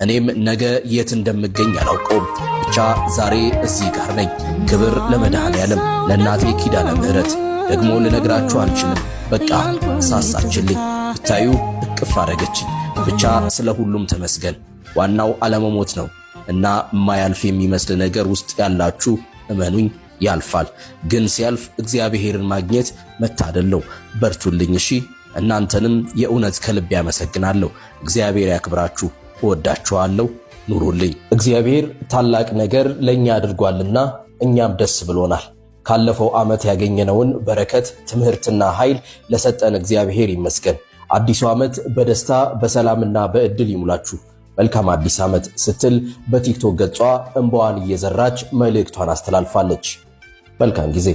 እኔም ነገ የት እንደምገኝ አላውቀውም። ብቻ ዛሬ እዚህ ጋር ነኝ። ክብር ለመድኃኔዓለም፣ ለእናቴ ኪዳነ ምሕረት። ደግሞ ልነግራችሁ አልችልም። በቃ ሳሳችልኝ፣ ብታዩ እቅፍ አረገችኝ። ብቻ ስለ ሁሉም ተመስገን። ዋናው አለመሞት ነው እና የማያልፍ የሚመስል ነገር ውስጥ ያላችሁ እመኑኝ ያልፋል። ግን ሲያልፍ እግዚአብሔርን ማግኘት መታደል ነው። በርቱልኝ እሺ። እናንተንም የእውነት ከልብ ያመሰግናለሁ። እግዚአብሔር ያክብራችሁ። እወዳችኋለሁ። ኑሩልኝ። እግዚአብሔር ታላቅ ነገር ለእኛ አድርጓልና እኛም ደስ ብሎናል። ካለፈው ዓመት ያገኘነውን በረከት፣ ትምህርትና ኃይል ለሰጠን እግዚአብሔር ይመስገን። አዲሱ ዓመት በደስታ፣ በሰላምና በዕድል ይሙላችሁ። መልካም አዲስ ዓመት ስትል በቲክቶክ ገጿ እንባዋን እየዘራች መልእክቷን አስተላልፋለች። መልካም ጊዜ።